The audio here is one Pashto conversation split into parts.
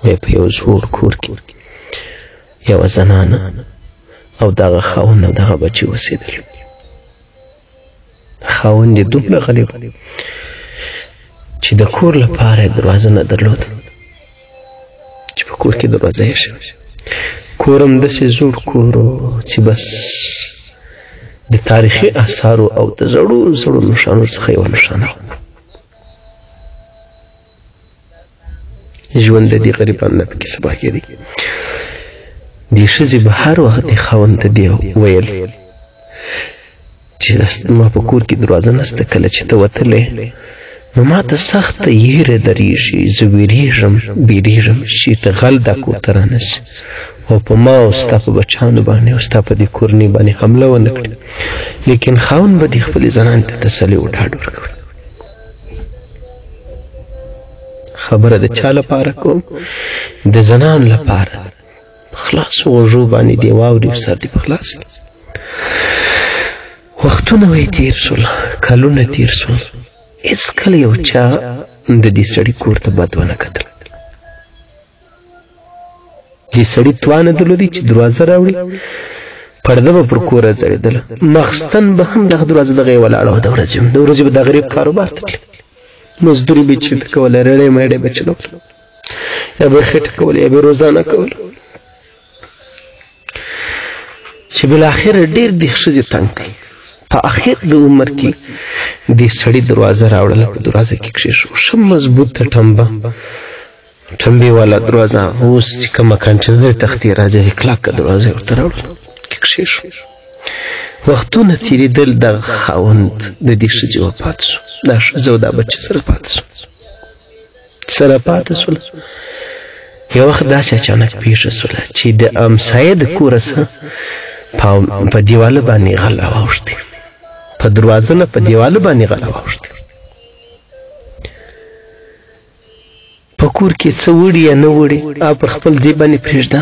وایي په یو زوړ کور کې یوه زنانه او دغه خاوند او دغه بچي اوسېدل. خاوند یې دومره غریب چې د کور لپاره یې دروازه نه درلوده، چې په کور کې دروازه یې شوه. کور هم داسې زوړ کور و چې بس د تاریخي اثارو او د زړو زړو نښانو څخه یوه نښانه وه. ژوند د دې غریبانو نه پکې سبا کېدی. دې ښځې به هر وخت دې خاوند ته دې ویل چې ما په کور کې دروازه نشته، کله چې ته وتلې نو ما ته سخته یېره درېږي، زه وېرېږم بیرېږم چې چېرته غل دا کور ته رانه شي او په ما او ستا په بچانو باندې او ستا په دې کورنۍ باندې حمله ونه کړي. لیکن خاوند به دې خپلې زنانې ته تسلي او ډاډ ورکوي. خبره د چا لپاره کوم؟ د زنانو لپاره. په خلاصو غوږو باندې دې واوري، سر دې په خلاص کړي. وختونه وایي تېر شول، کلونه تېر شول، هېڅکله یو چا د دې سړي کور ته بد ونه کتل. دې سړي توان نه درلودی چې دروازه راوړي، پرده به پر کوره ځړېدله، ماخستن به هم دغه دروازه دغه یې ولاړه وه. د ورځې هم د ورځې به دا غریب کاروبار ته تللی، مزدوري به یې چېرته کوله، رېړۍ مېړۍ به چلوله، یا به یې خېټه کوله، یا به یې روزانه کوله، چې بالاخره ډېر دې ښځې تنګ کړي. په اخر د عمر کې دې سړي دروازه راوړله، په دروازه کې کښېښوه، ښه مضبوطه ټمبه، ټمبې والا دروازه، اوس چې کومه کانټینر تختې راځي، کلکه دروازه یې ورته راوړله، کې کښېښوه. وختونه تېرېدل، دغه خاوند د دې ښځې وفات شو، دا ښځه او دا بچي سره پاتې شول، سره پاتې شول. یو وخت داسې اچانک پېښه شوله چې د همسایه د کوره څخه په دیواله باندې غل راواوښتی، په دروازه نه په دیواله باندې غل راواوښتی. په کور کې څه وړي یا نه وړي او پر خپل ځای باندې پرېږده.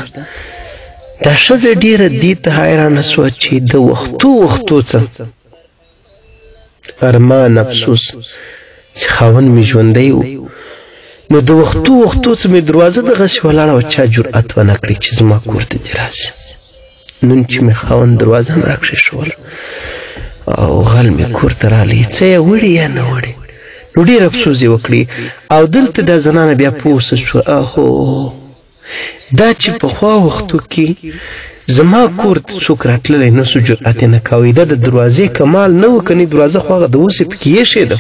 دا ښځه ډېره دې ته حیرانه شوه چې د وختو وختو څه ارمان افسوس چې خاوند مې ژوندی و، نو د وختو وختو څه مې دروازه دغسې ولاړه وه، چا جرأت ونه کړي چې زما کور ته دې راسي. نن چې مې خاوند دروازه هم راکښېښوله او غل مې کور ته راغلی، څه یې وړي یا نه وړي، نو ډېر افسوس یې وکړي. او دلته دا زنانه بیا پوه شوه، اهو دا چې پخوا وختو کې زما کور ته څوک راتللی نه سو، جرأت یې نه کاوی، دا د دروازې کمال نه و، کنې دروازه خو هغه د اوسې پکې ایښې ده،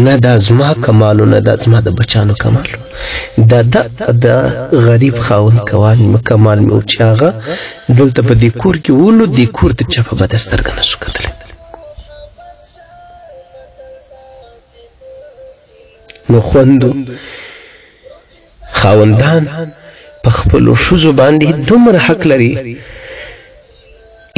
نه دا زما کمال و، نه دا زما د بچانو کمال و، دا د غریب خاوند کمال مې و چې هغه دلته په دې کور کې و، نو دې کور ته چا په بده سترګه نه سو کتلی. نو خوندو خاوندان په خپلو ښځو باندې دومره حق لري.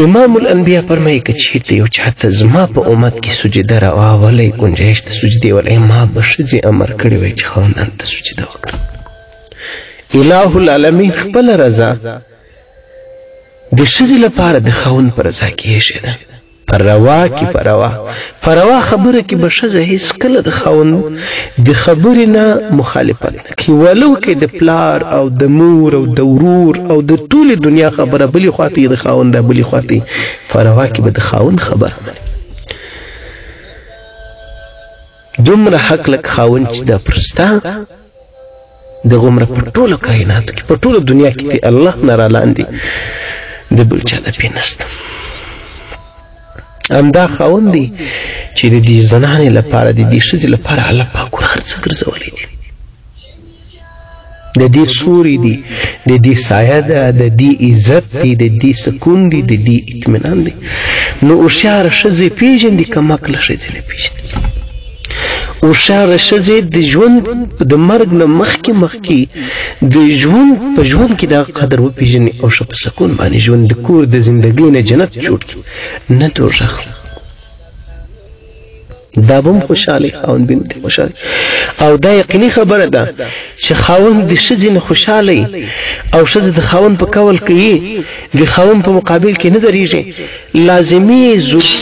امام الانبیا فرمایي که چېرته یو چاته زما په امت کې سجده راواولی، ګنجایش د سجدې ولی، ما به ښځې امر کړی وای چې خاوندان ته سجده وکړه. اله العالمین خپله رضا د ښځې لپاره د خاوند په رضا کې ایښې ده. په روا کې په روا خبره کې به ښځه هېڅکله د خاوند د خبرې نه مخالفت نه کوي، ولو کې د پلار او د مور او د ورور او د ټولې دنیا خبره بلې خواته یې، د خاوند د بلې خواته یې، په روا کې به د خاوند خبره مني. دومره حق لک خاوند چې دا پر ستا دغومره په ټولو کایناتو کې په ټوله دنیا کې دی الله نه رالاندې د بل چا د پې نشته. همدا خاوند دی چې د دې زنانې لپاره د دې ښځې لپاره الله پاک ور هر څه ګرځولی دي. د دې سوری دی، د دې سایه ده، د دې عزت دی، د دې سکون دی، د دې اطمینان دی. نو هوښیاره ښځې پېژندي، کم عقله ښځې نه پېژني. هوښیاره ښځې د ژوند د مرګ نه مخکې مخکې د ژوند په ژوند کې دا قدر وپېژني او ښه په سکون باندې ژوند د کور د زندګۍ نه جنت جوړ کړي، نه دوږخ. دا به هم خوشحاله خاوند به هم خوشحاله. او دا یقیني خبره ده چې خاوند د ښځې نه خوشحاله او ښځه د خاوند په قول کوي، د خاوند په مقابل کې نه درېږي، لازمي ضروري